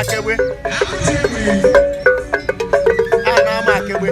Akegbe. A na-ama Akegbe.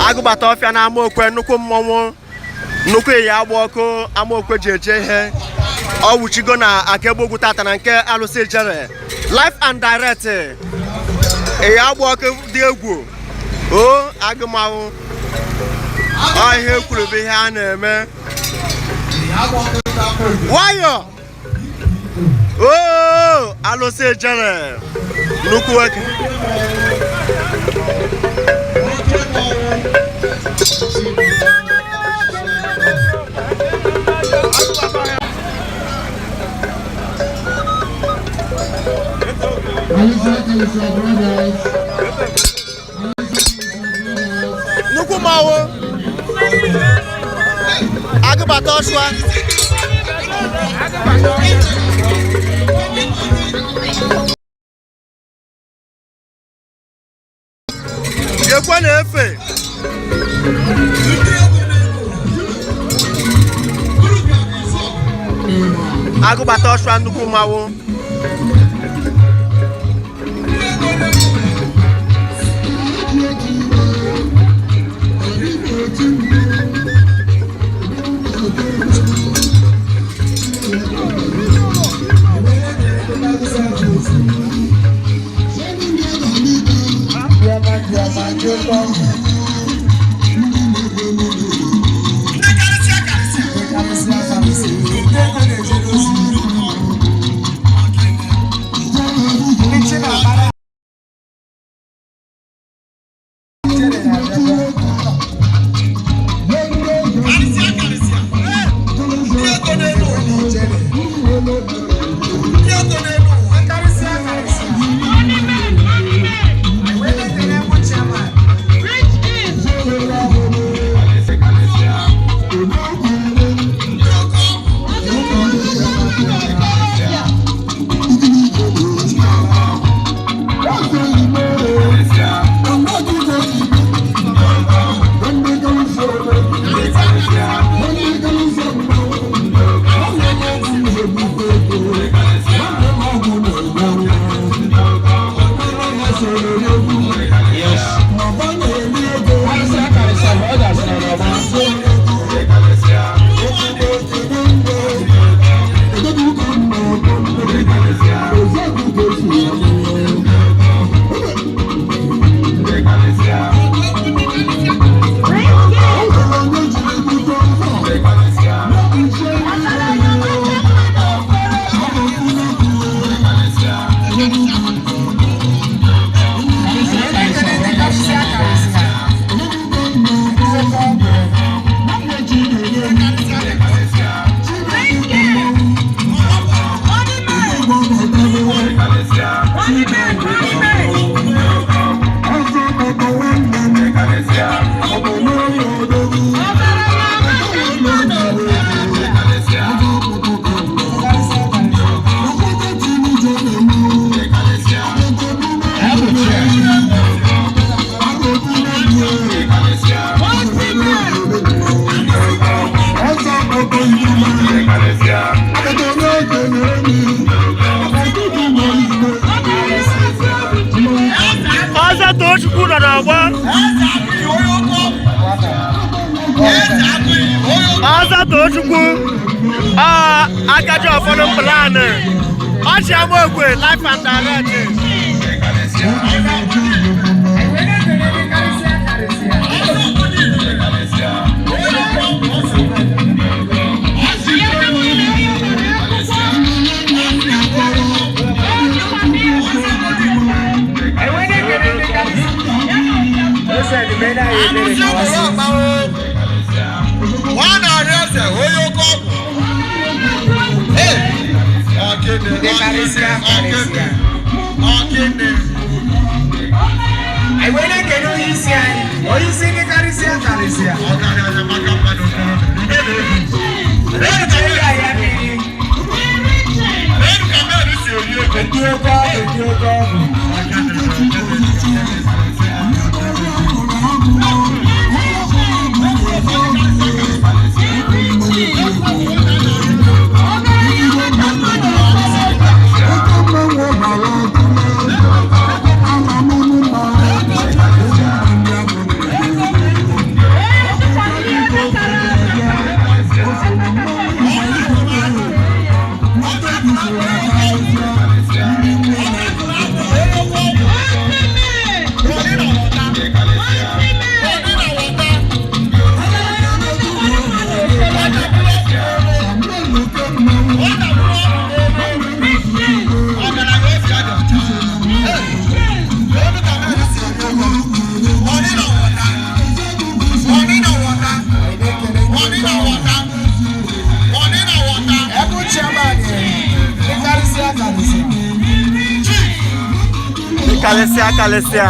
Agụbata ọfịa na Amaokwe, nnukwu mmọnwụ, nnukwu iyi agba ọkụ Amaokwe ji eje ihe. Ọ wuchigo na Akegbe Ugwu tata na nke alụsị ijere live and direct. Iyi agba ọkụ dị egwu o agụmawụ. Ọ ihe ekwuru bụ ihe a na-eme. Nwayọ o, alụsị ijere, nnukwu nwoke. Nnukwu mmanwụ Agụbata ọsụa. Ekwe na-efe. Agụbata ọsụa, nnukwu mmanwụ. Ọzọ Tochukwu nọ n'ọgbọ. Ọzọ Tochukwu, ọ akaji ụfọdụ planị ọchị Amaokwe live and direct. Anyị wee na-ekele onye isi anyị, onye isi ndị. Dịkarịsịa. Ego ahịa mmiri. Ndị oke ọgwụ, ndị oke ọgwụ. Ebe chairman dịkarịsịa karịsịa. Kalịsịa kalịsịa.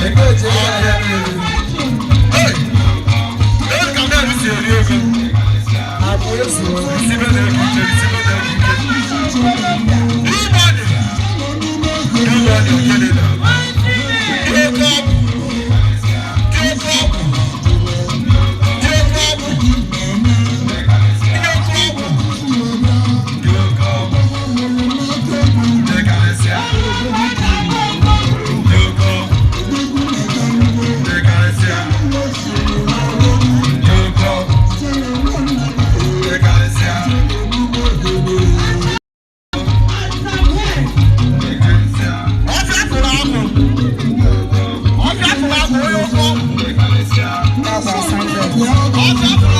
Ego eji ego ahịa mmiri. Akụ ezuo. Nakwa Sunday.